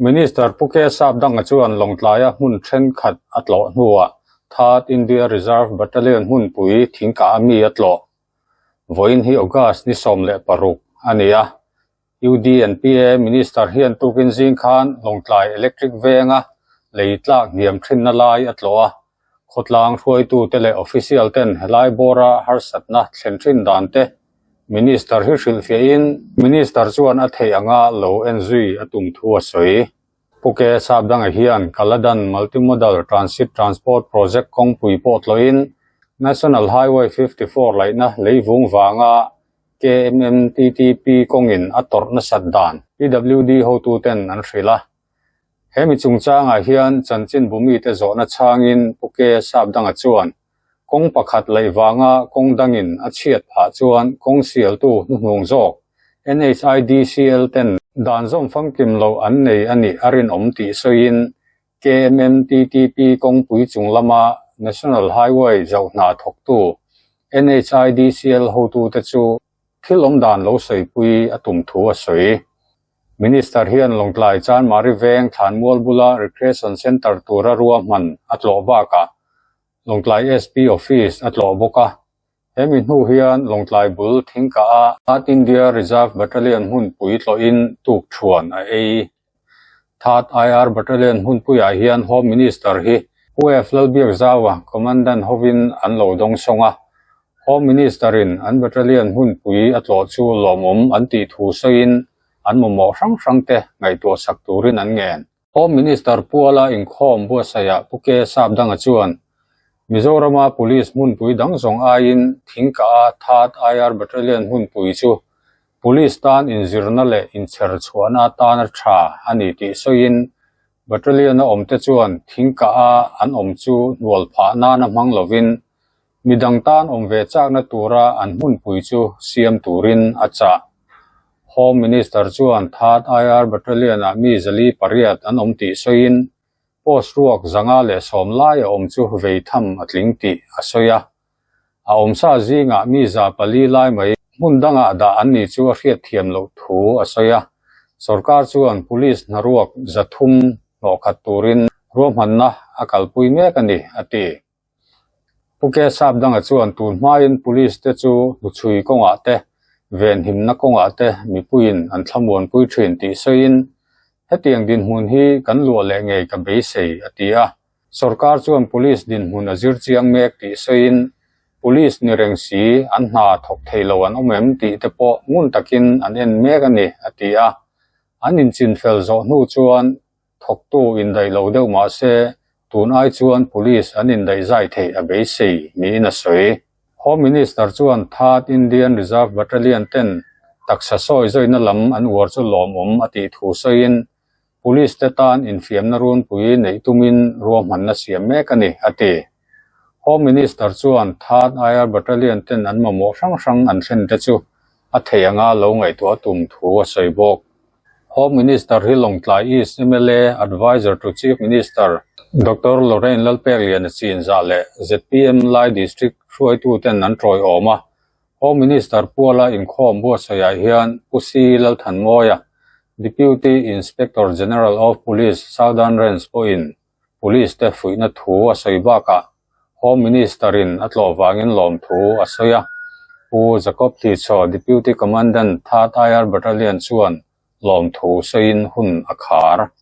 Minister Pu K Sapdanga chuan Lawngtlaia hmun thenkhat a tlawh hnuah Third India Reserve Battalion hmunpui thingkah a mi a tlawh. Vawiin hi August ni 16 a ni a. UDNPA Minister hian tukin zing khan Lawngtlai Electric Venga lei tlak hniam thinna lai a tlawh a. Khawtlang hruaitute leh official ten helai bawra harsatna thlen thin dan te Minister hi hrilhfiahin Minister chuan a theih anga lo en zui a tum thu a sawi. Pu K Sapdanga hian Kaladan Multimodal Transit Transport Project kawngpui pawh tlawhin National Highway 54 laihna leivung vanga KMMTTP kawngin a tawrh nasat dan PWD hotuten an hrilh a. He mi chungchangah hian chanchin bumite zawhna chhangin Pu K Sapdanga chuan kawng pakhat laih vanga kawng dangin a chhiat phah chuan kawng sialtu hnuhnung zawk NHIDCL ten dan zawm famkim loh an nei a nih a rinawm tih sawiin KMMTTP kawngpui chung lama National Highway zoh hna thawktu NHIDCL hotute chu thil awmdan lo sawipui a tum thu a sawi. Minister hian Lawngtlai Chanmari Veng Thlanmual bula Recreation Centre tura ruahman a tlawh bakah Lawngtlai SP Office a tlawh bawk a. He mi hnu hian Lawngtlai bul thingkah a Third India Reserve Battalion hmunpui tlawhin tuk thuan a ei. Third IR Battalion hmunpuiah hian Home Minister hi Pu F Lalbiakzaua Commandant hovin an lo dawngsawng a. Home Minister-in an battalion hmunpui a tlawh chu lawmawm an tih thu sawiin an mamawh hrang hrangte ngaihtuah sak turin an ngen. Home Minister Puala inkhawm buatsaihah Pu K Sapdanga chuan Mizorama Police hmunpui dang zawng aiin Thingkah-a Third IR Battalion hmunpui chu Police tan inzirna leh inchher chhuahna atana tha a ni tih sawiin Battalion-a awmte chuan Thingkah-a an awm chu hnual phah nana hmang lovin Midang tan awm ve chakna tura an hmunpui chu siam turin a chah. Home Minister chuan Third IR Battalion-ah mi 408 an awm tih sawiin, post ruak 110 lai a awm chu vei tham a tling tih a sawi a. A awmsa zingah mi 400 lai mai hmun dangah dah an ni chu a hriatthiam loh thu a sawi a. Sorkar chuan police hnaruak 300 hlawhkhat turin ruahmanna a kalpui mek a ni, a ti. Pu K Sapdanga chuan tun hmain police te chu hnuchhui kawngah te, venhimna kawngah te mipuiin an thlamuanpui thin tih sawiin, hetiang dinhmun hi kan luah leh ngei ka beisei, a ti a. Sorkar chuan police dinhmun a zir chiang mek tih sawiin, police ni reng si an hna thawk thei lo an awm em tih te pawh ngun takin an en mek a ni, a ti a. An inchinfel zawh hnu chuan Thawktu indaih lo deuh mah se, tun ai chuan police an indaih zai theih a beisei niin a sawi. Home Minister chuan Third Indian Reserve Battalion ten taksa sawi zawina lam an uar chu lawmawm a tih thu sawiin, police te tan infiamna runpui neih tumin ruahmanna siam mek a ni, a ti. Home Minister chuan Third IR Battalion ten an mamawh hrang hrang an thlen te chu a theih anga lo ngaihtuah tum thu a sawi bawk. Home Minister hi Lawngtlai East mla Adviser to Chief Minister Doctor Lorraine Lalpekliana chinzah leh zpm Lai District hruaituten an tawiawm a. Home Minister Puala inkhawm buatsaihah hian Pu C Lalthanmawia, Deputy Inspector General of Police Southern Range pawhin Police te fuihna thu a sawi bakah Home Minister in a tlawh vangin lawmthu a sawi a. Pu Jacob Hlichhaw, Deputy Commandant, Third IR Battalion chuan lawmthu sawiin hun a khar.